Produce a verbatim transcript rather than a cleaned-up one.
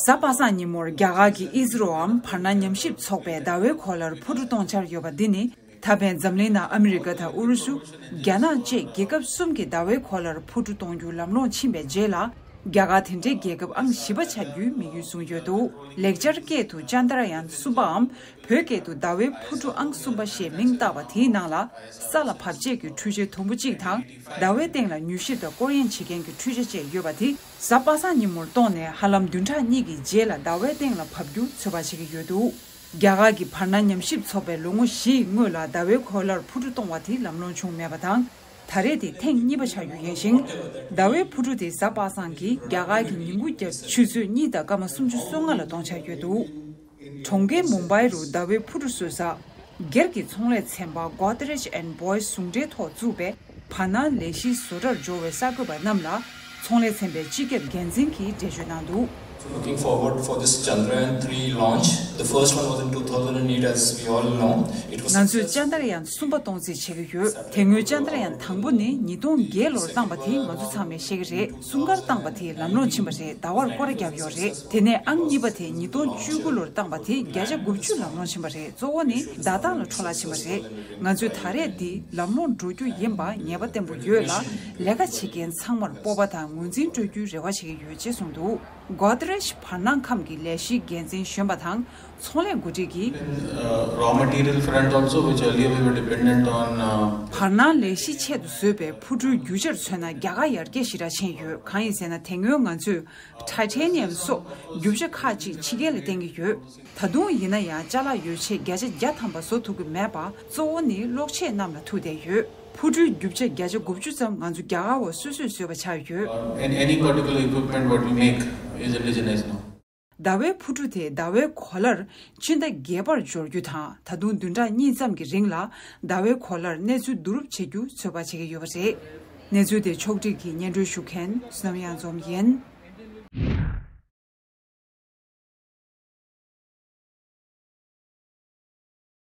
གཟའ་པ་སངས་ཉིན་མོར་རྒྱ་གར་གྱི་ཨི་ཟི་རོའམ་བར་སྣང་ཉམས་ཞིབ་ཚོགས་པས་ཟླ་བའི་གོ་ལར་འཕུར་གྲུ་གཏོང་འཆར་ཡོད་པ་འདི་ནི། ད་ཕན་འཛམ་གླིང་ནང་ཨ་མི་རི་ཀ་དང་ཨུ་རུ་སུ། རྒྱ་ནག་བཅས་རྒྱལ་ཁབ་གསུམ་གྱིས་ཟླ་བའི་གོ་ལར་འཕུར་གྲུ་གཏོང་རྒྱུ་ལམ་ལྷོང་ཕྱིན་པའི་རྗེས་ལ། རྒྱ་གར་དེ་འདྲའི་རྒྱལ་ཁབ་ཨང་བཞི་པ་ཆགས་རྒྱུའི་དམིགས་ཡུལ་བཟུང་ཡོད་འདུག་ལེགས་སྦྱར་སྐད་དུ་ཅན་དྲ་ཡན་གསུམ་པའམ། བོད་སྐད་དུ་ཟླ་བའི་འཕུར་གྲུ་ཨང་གསུམ་པ་ཞེས་མིང་བཏགས་པ་དེའི་ནང་ལ། ས་ལ་བབས་བྱེད་ཀྱི་འཕྲུལ་ཆས་དུམ་བུ་གཅིག་དང་། ཟླ་བའི་སྟེང་ལ་མྱུལ་ཞིབ་དང་སྐོར་གཡེང་བྱེད་མཁན་གྱི་འཕྲུལ་ཆ་བཅས་ཡོད་པ་དེ། གཟའ་པ་སངས་ཉིན་མོར་གཏོང་ནས་ཧ་ལམ་བདུན་ཕྲག་གཉིས་ཀྱི་རྗེས་ལ་ཟླ་བའི་སྟེང་ལ་བབས་རྒྱུ་ཚོད་དཔག་བྱེད་ཀྱི་ཡོད་འདུག་རྒྱ་གར་གྱི་བར་སྣང་ཉམས་ཞིབ་ཚོགས་པས་ལོ་ངོ་བཞིའི་སྔོན་ལ་ཟླ་བའི་གོ་ལར་འཕུར་གྲུ་གཏོང་བ་དེ་ལམ་ལྷོང་བྱུང་མེད་པ་དང་། ད་རེས་དེ་ཐེངས་གཉིས་པ་ཆགས་རྒྱུ་ཡིན་ཞིང་། ཟླ་བའི་འཕུར་གྲུ་དེ་གཟའ་པ་སངས་ཀྱི་རྒྱ་གར་གྱི་ཉིན་གུང་རྒྱབ་ཆུ་ཚོད་གཉིས་དང་སྐར་མ་སུམ་ཅུ་སོ་ལྔ་ལ་གཏོང་འཆར་ཡོད་འདུག་གྲོང་ཁྱེར་མུམ་བྷའི་རུ་ཟླ་བའི་འཕུར་གྲུ་བཟོ་ས་སྒེར་གྱི་ཚོང་ལས་ཚན་པ་Godrej and Boys ཟུང་འབྲེལ་ཐོག་བཙུགས་པའི་བར་སྣང་ལས་གཞིའི་བཟོ་གྲྭར་འབྱོར་བའི་གསར་འགོད་པ་རྣམས་ལ། ཚོང་ལས་ཚན་པའི་སྤྱི་ཁྱབ་འགན་འཛིན་གྱིས་འགྲེལ་བརྗོད་གནང་འདུག Looking forward for this Chandrayaan three launch. The first one was in two thousand eight, as we all know. It was ང་ཚོས་success. ཅན་དྲ་ཡན་གསུམ་པ་གཏོང་རྩིས་བྱེད་ཀྱི་ཡོད། དེ་སྔོན་ཅན་དྲ་ཡན་དང་པོ་ནི་ཉིས་སྟོང་བརྒྱད་ལོར་བཏང་པ་དེ་ང་ཚོ་ཚང་མས་ཤེས་ཀྱི་རེད། སྲུང་སྐར་བཏང་པ་དེ་ལམ་ལྷོང་ཕྱིན་པ་རེད། ཟླ་བར་སྐོར་ར་བརྒྱབ་ཡོད་རེད། དེ་ནས་ཨང་གཉིས་པ་དེ་ཉིས་སྟོང་བཅུ་དགུ་ལོར་བཏང་པ་དེ་བརྒྱ་ཆ་དགུ་བཅུ་ལམ་ལྷོང་ཕྱིན་པ་རེད། གཙོ་བོ་ནི་བརྡ་རྟགས་ལ་འཕྲོ་བརླག་ཕྱིན་པ་རེད། ང་ཚོས་ད་རེས་འདི་ལམ་ལྷོང་འགྲོ་རྒྱུ་ཡིན་པ་ངེས་པ་བརྟན་པོ་ཡོད་ལ། ལས་ཀ་བྱེད་མཁན་ཚང་མར་སྤོབས་པ་དང་ངོས་འཛིན་སྤྲོད་རྒྱུའི་རེ་བ་བྱེད་ཀྱི་ཡོད་ཅེས་གསུངས་འདུག Godrej བར་སྣང་ཁམས་ཀྱི་ལས་གཞིའི་འགན་འཛིན་གཞོན་པ་དང་ཚོང་ལས་འགོ་ཁྲིད་ཀྱིས། Uh, raw material front also, which earlier we were dependent on, uh, བར་སྣང་ལས་གཞི་ཆེད་དུ་བཟོས་པའི་འཕུར་གྲུའི་རྒྱུ་ཆར་མཚོན་ན་རྒྱ་གར་ཡར་རྒྱས་ཞེ་དྲག་ཕྱིན་ཡོད། གང་ཡིན་ཟེར་ན། དེ་སྔོན་ང་ཚོས་Titanium སོགས་རྒྱུ་ཆ་ཁག་ཅིག་ཕྱི་རྒྱལ་ལ་བརྟེན་གྱི་ཡོད། ད་དུང་ཡིན་ན་ཡང་ཅ་ལག་ཡོ་ཆས་བརྒྱ་ཆ་བརྒྱ་ཐམ་པ་བཟོ་ཐུབ་ཀྱི་མེད་པ་གཙོ་བོ་ནི་གློག་ཆས་རྣམས་ལ་ཐུག་བསྡད་ཡོད། འཕུར་གྲུའི་རྒྱུ་ཆ་བརྒྱ་ཆ་དགུ་བཅུ་ཙམ་ང་ཚོ་རྒྱ་གར་བ་སོ་སོས་བཟོས་པ་ཆགས་ཡོད། And any particular equipment what we make is indigenous now. ཟླ་བའི་འཕུར་གྲུ་དེ་ཟླ་བའི་གོ་ལར་ཕྱི་ཟླ་བརྒྱད་པར་འབྱོར་རྒྱུ་དང་། ད་དུང་བདུན་ཕྲག་གཉིས་ཙམ་གྱི་རིང་ལ་ཟླ་བའི་གོ་ལར་གནས་ཚུལ་བསྡུ་རུབ་བྱེད་རྒྱུ་ཚོད་དཔག་བྱེད་ཀྱི་ཡོད་པ་རེད། གནས་ཚུལ་དེ་ཕྱོགས་སྒྲིག་གིས་སྙན་སྒྲོན་ཞུ་མཁན་བསོད་ནམས་གཡང་འཛོམས་ཡིན།